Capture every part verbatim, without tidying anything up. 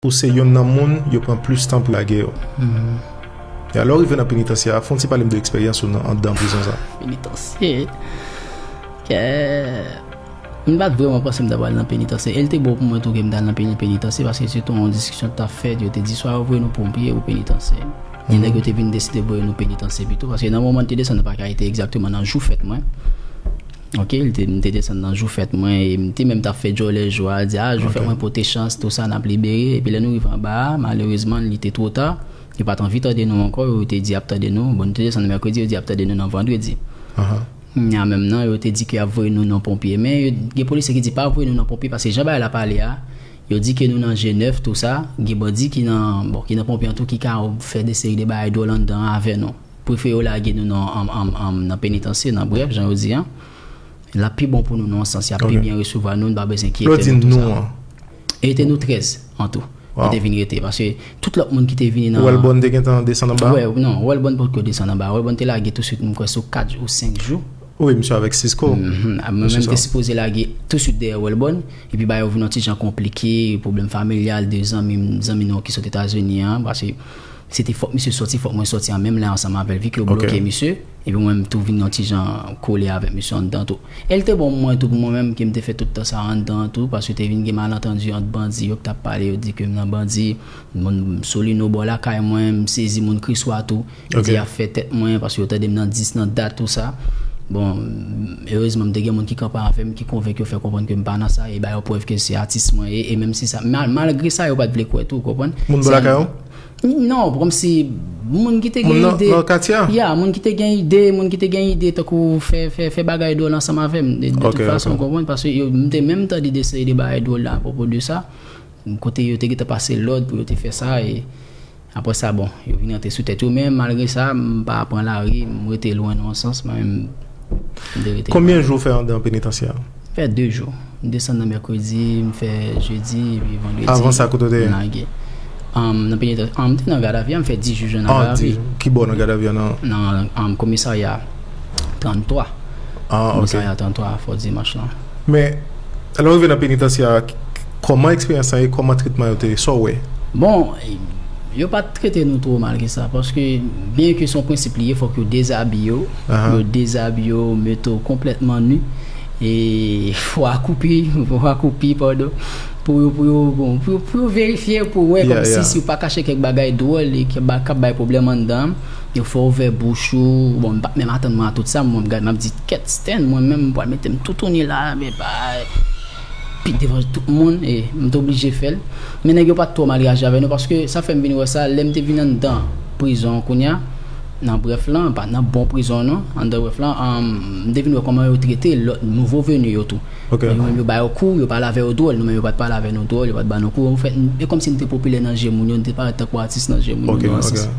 Ou se yonn nan moun yo pran plis tan pou lage yo. E alò w rive nan penitansye a, fè yon ti pale m de eksperyans ou nan anndan prizon sa. Penitansye. Kè. M pa t vrèman panse m ta pral nan penitansye. E l te bon pou mwen tou ke m t al nan peni-, penitansye, paske se te yon diskisyon k t ap fèt. Yo te di swa yo voye nou ponpye ou penitansye. Gen nèg yo te vin deside voye nou penitansye pito, paske nan moman m te desann nan Pakayite, egzakteman nan jou fèt mwen. Ok, li te, m te desann nan jou fèt mwen, e m te menm t ap fè djòlè jou a, di, a, jou fèt mwen, pote chans, tou sa, n ap libere. Epi lè nou rive anba a, malerezman, li te twò ta. Yo pa t anvi tande nou ankò, yo te di y ap tande nou. Bon, nou te desann mèkredi, yo di y ap tande nou nan vandredi. Nya menm nan, yo te di ke y ap voye nou nan ponpye. Men yo, gen polisye ki di pa voye nou nan ponpye, paske jan bagay la pale a, yo di ke nou nan G nèf, tou sa. Gen bandi ki nan, bon, ki nan ponpye an tou, ki ka fè de seri de bagay dwòl anndan an avè nou. Prefere yo lage nou nan, an, an, an, nan penitansye, nan brèf, jan yo di an. L ap pi bon pou nou, nan yon sans, y ap pi byen resevwa nou, nou pa bezwen enkyete nou, tou sa. E te nou trèz an tou. Yo te vin rete, paske tout lòt moun ki te vini nan Wèlbòn te gentan desann anba? Wè, non, Wèlbòn potko desann anba. Wèlbòn te lage tousuit, m kwè, sou kat ou senk jou. Wi, misye avèk Cisco. Mwen menm te sipoze lage tousuit dèyè Wèlbòn, epi bagay yo vin yon ti jan konplike, pwoblèm familyal de zanmi, zanmi nou ki sot Etazini an, paske se te fòk misye sòti, fòk mwen sòti an menm lè ansanm avè l, vi ke yo bloke misye, epi mwen menm tou vin yon ti jan kole avèk misye anndan tou. E l te bon pou mwen tou, pou mwen menm ke m te fè tout tan sa anndan tou, paske te vin gen malantandi ant bandi yo ki t ap pale, yo di ke m nan bandi, moun Solino bò lakay mwen, m sezi moun Kriswa tou, yo di y ap fè tèt mwen, paske yo tande m nan dis nan dat, tou sa. Bon, erezman, m te gen moun ki kanpe avè m, ki konvenk yo fè konprann ke m pa nan sa, e ba yo prèv ke se atis mwen ye, e menm si sa, mal-, malgre sa, yo pa t vle kwè tou, ou konprann? Moun bò lakay ou? Non, kòmsi moun ki te gen ide. Nan katye a? Ya, moun ki te gen ide, moun ki te gen ide tankou fè, fè, fè bagay dwòl ansanm avè m. De, de tout fason, ou konprann, paske yo, m te menm tande de seri de bagay dwòl la apwopo de sa. Kote yo te gentan pase lòd pou yo te fè sa, e apre sa, bon, yo vin rantre sou tèt yo, men malgre sa, m pa pran lari, m rete lwen nan yon sans, mwen menm, m te rete lwen. Konbyen jou w fè anndan penitansye a? Fè de jou. M desann nan mèkredi, m fè jedi, epi vandredi. Avan sa, kote w te ye? M lage. Anm, nan penitansye, anm, m te nan gadavi a, m fè dis jou nan gadavi. Ki bò nan gadavi a, nan? Nan, anm, komisarya tranntwa. Ah, ok. Komisarya tranntwa, Fò Dimanch lan. Men, lè w rive nan penitansye a, k-, k-, kòman eksperyans lan ye, kòman tretman yo te ye, sa w wè? Bon, yo pa t trete nou twò mal ke sa, paske byen ke se yon prensip li ye, fòk yo dezabiye w, yo dezabiye w, mete w konplètman ni, e fò akoupi, fò akoupi, padon, pou yo, pou yo, bon, pou yo, pou yo verifye, pou yo wè kòmsi si w pa kache kèk bagay dwòl e k ap bay pwoblèm anndan an, yo fè w ouvè bouch ou, bon, m pa t menm atann mwen a tout sa, mwen, m gad, m ap di, kèt, Sten, mwen menm, m pral mete m toutouni la, men bay, pi devan tout moun, e m te oblije fè l. Men nèg yo pa t twò mal reyaji avè nou, paske sa fè m vin wè sa, lè m te vin anndan prizon an kounye a, nan brèf lan, pa nan bon prizon non, anndan brèf lan, anm, m te vin wè kòman yo trete lòt nouvo veni yo tou. Ok. Yo menm yo ba yo kou, yo pale avè yo dwòl, nou menm yo pa t pale avè nou dwòl, yo pa t ba nou kou. Anfèt, e kòmsi nou te popilè nan je moun yo, nou te parèt tankou atis nan je moun yo, nan yon sans.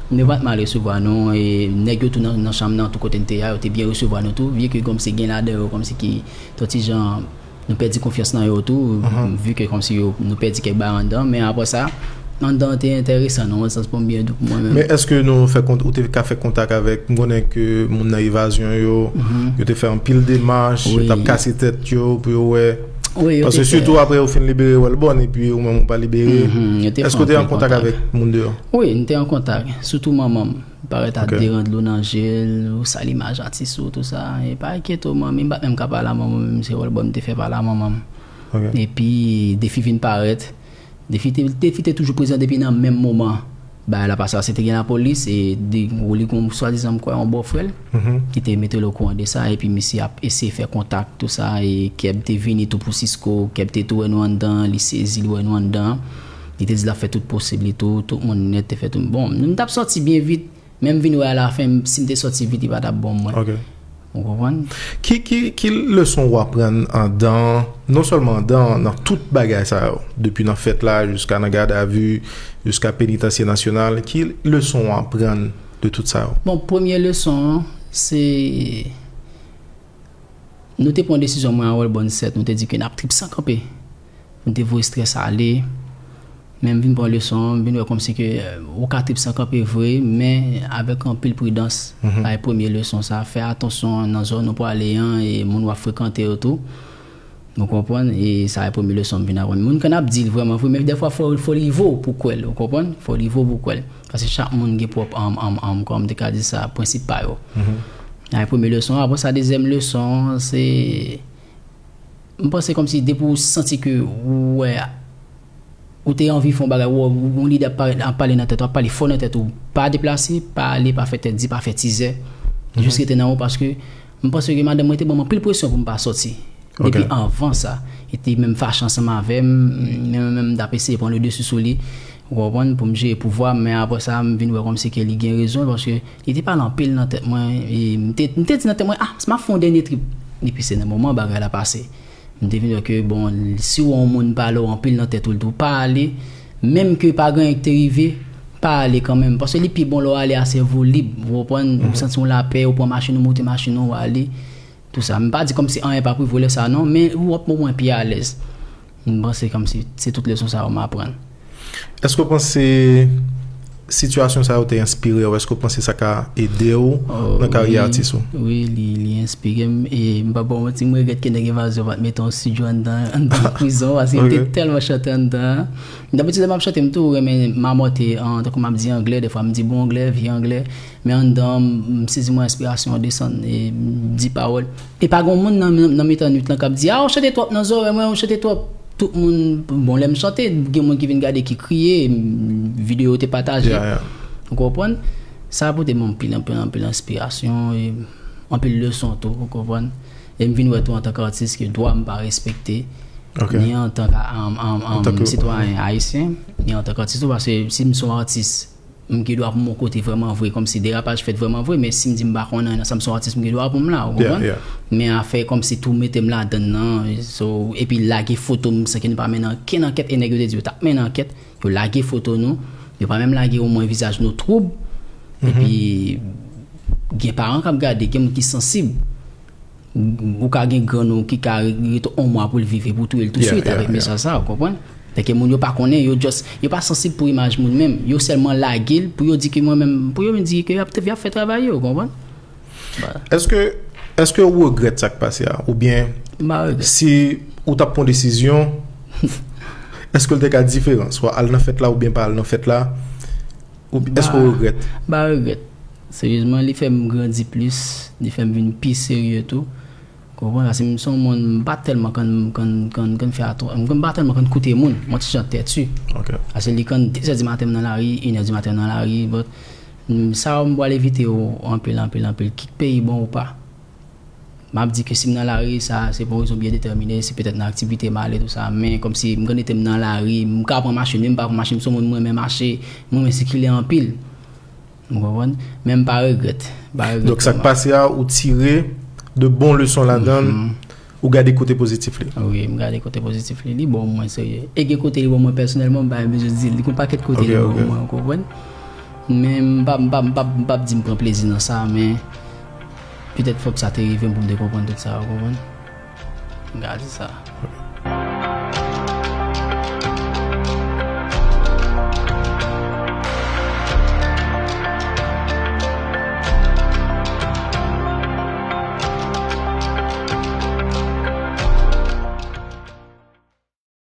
Men yo pa t mal resevwa nou, e nèg yo tou nan, nan chanm nan, tou kote n te ye a, yo te byen resevwa nou tou, byen ke kòmsi gen ladan yo, kòmsi ki, yon ti jan, nou pèdi konfyans nan yo tou, vi ke kòmsi yo, nou pèdi kèk bagay anndan, men apre sa, anndan an te enteresan nan yon sans pou m byen di w pou mwen menm. Men èske nou fè kont-, ou te ka fè kontak avèk, m konnen ke moun nan evazyon yo, yo te fè anpil demach, yo t ap kase tèt yo pou yo wè. Wi, yo te fè. Paske sitou apre yo fin libere Wèlbòn, epi ou menm ou pa libere. Èske ou te an kontak avèk moun deyò? Wi, m te an kontak, sitou manman m. Parèt ap derandle w nan je l, ou sal imaj atis ou, tou sa. E pa enkyete w, manmi, m pa t menm ka pale a manman m, se Wèlbòn m te fè pale a manman m. Epi, Defi vin parèt. Defi te, Defi te toujou prezan depi nan menm moman bagay la pase a. Se te gen lapolis, e de, li gon swadizan, m kwè, yon bòfrè l ki te mete l okouran de sa, epi misye ap eseye fè kontak, tou sa, e Kèb te vini tou pou Cisco, Kèb te tou wè nou anndan, li sezi, li wè nou anndan. Li te di l ap fè tout posib li tou, tout moun nèt te fè tout. Bon, nou t ap sòti byen vit, men m vin wè alafen, si m te sòti vit, li pa t ap bon mwen. Ok. Ou konprann? Ki, ki, ki leson w aprann anndan, non sèlman anndan, nan tout bagay sa yo, depi nan fèt la, jiska nan gadavi, jiska penitansye nasyonal, ki leson w aprann de tout sa yo? Bon, premye leson an, se nou te pran desizyon, mwen a Wèlbòn sèt, nou te di ke n ap trip san kanpe. M te voye estrès ale. Men m vin pran leson an, m vin wè kòmsi ke, euh, ou ka trip san kanpe vre, men avèk anpil pridans. Sa e premye leson sa. Fè atansyon nan zòn ou prale an e moun w ap frekante yo tou. Ou konprann? E sa e premye leson m vin aprann. Moun konn ap di l vrèman vre, men dèfwa fò, fò rive w pou kwè l, ou konprann? Fò rive w pou kwè l. Paske chak moun gen pwòp, um, um, um, kòman m te ka di sa, prensip pa yo. Sa e premye leson. Apre sa, dezyèm leson an, se, m panse kòmsi depi w santi ke ou wè, ou te anvi fè yon bagay, ou, ou, yon lide ap parèt, ap pale nan tèt ou, ap pale fò nan tèt ou, pa deplase, pa ale, pa fè tèt di, pa fè tizè. Jis rete nan ou, paske m panse ke madanm mwen te ban m anpil presyon pou m pa sòti. Depi anvan sa, li te menm fache ansanm avè m, menm, menm m t ap eseye pran le dessus sou li, ou konprann, pou m jere pouvwa m, men apre sa, m vin wè kòmsi ke li gen rezon, paske li te pale anpil nan tèt mwen, e m te, m te di nan tèt mwen, ah, si m ap fè yon dènye trip, epi se nan moman bagay la pase. M te vin wè ke, bon, si w wè yon moun pale w anpil nan tèt ou, l tou pa ale, menm ke pa gen anyen ki te rive, pa ale kanmenm. Paske li pi bon lè w ale a sèvo lib, ou konprann, ou santi w lapè, ou pran machin ou, moute machin ou, ou ale. Tou sa. M pa di kòmsi anyen p ap rive w lè sa a non, men w ap omwen pi alèz. M panse kòmsi se tout leson sa yo m aprann. Èske w panse sitiyasyon sa yo te enspire w? Èske w panse sa ka ede w nan karyè atis ou? Wi, li, li enspire m. E m p ap ba w manti, m regrèt ke Nèg Envazyon pa t mete yon estidyo anndan, anndan prizon, paske m te tèlman chante anndan an. Dabitid, lè m ap chante, m toujou renmen mamòte, an, tankou m ap di anglè, dèfwa m di bon anglè, vye anglè. Men anndan an, m sezi mwen enspirasyon an desann, e m di pawòl. E pa gen moun nan, nan, nan mitan nwit lan k ap di, ah, ou chante twòp nan zòrèy mwen, ou chante twòp. Tout moun, bon, lè m chante, gen moun ki vin gade, ki kriye, m, videyo te pataje. Ou konprann? Sa pote mwen anpil, anpil, anpil enspirasyon, e anpil leson tou, ou konprann? E m vin wè tou antanke atis ke dwa m pa respekte, ni antanke, um, um, um, sitwayen ayisyen, ni antanke atis tou, paske si m se yon atis, m gen dwa pou m yon kote vrèman vre, kòmsi derapaj fèt vrèman vre, men si m di m pa konnen nan sa m se yon atis, m gen dwa pou m la, ou konprann? Men afè kòmsi tou mete m ladann nan, so, epi lage foto m san ke nou pa mennen ankenn ankèt, e nèg yo te di yo t ap mennen ankèt, yo lage foto nou, yo pa menm lage omwen vizaj nou twoub, epi gen paran k ap gade, gen moun ki sansib. Ou ka gen grann ou ki ka rete yon mwa pou l viv epi w touye l touswit avèk mesaj sa, ou konprann? Paske moun yo pa konnen, yo just, yo pa sansib pou imaj moun menm. Yo sèlman lage l pou yo di ke mwen menm, pou yo di ke y ap, y ap fè travay yo, ou konprann? Èske, èske ou regrèt sa k pase a? Oubyen si ou t ap pran desizyon, èske l te ka diferan? Swa al nan fèt la oubyen pa al nan fèt la? Ou, èske ou regrèt? M pa regrèt. Seryezman, li fè m grandi plis, li fè m vin pi serye tou. Konprann? Paske m se yon moun, m pa tèlman konn, konn, konn, konn fè atò, m pa tèlman konn koute moun, mwen ti jan tètu. Paske li konn de zè di maten m nan lari, inè di maten m nan lari, but, m, sa yo m pral evite yo anpil, anpil, anpil, kit peyi bon ou pa. M ap di ke si m nan lari, sa se pou yon rezon byen detèmine, se petèt nan aktivite m ale, tou sa, men kòmsi m grande te m nan lari, m ka pran machin, men m pa pran machin, m se yon moun m renmen mache, m renmen sikile anpil. Ou konprann? Men m pa regrèt. M pa regrèt. Donk sa k pase a, ou tire de bon leson ladan l, ou gade kote pozitif li. Wi, m gade kote pozitif li. Li bon mwen serye. E gen kote li bon mwen pèsonèlman, m pa bezwen di l. Li gon pakèt kote li bon mwen, ou konprann? Men m p ap, m p ap, m p ap, m p ap di m pran plezi nan sa, men petèt fòk sa te rive m pou m te konprann tout sa, ou konprann? M ka di sa.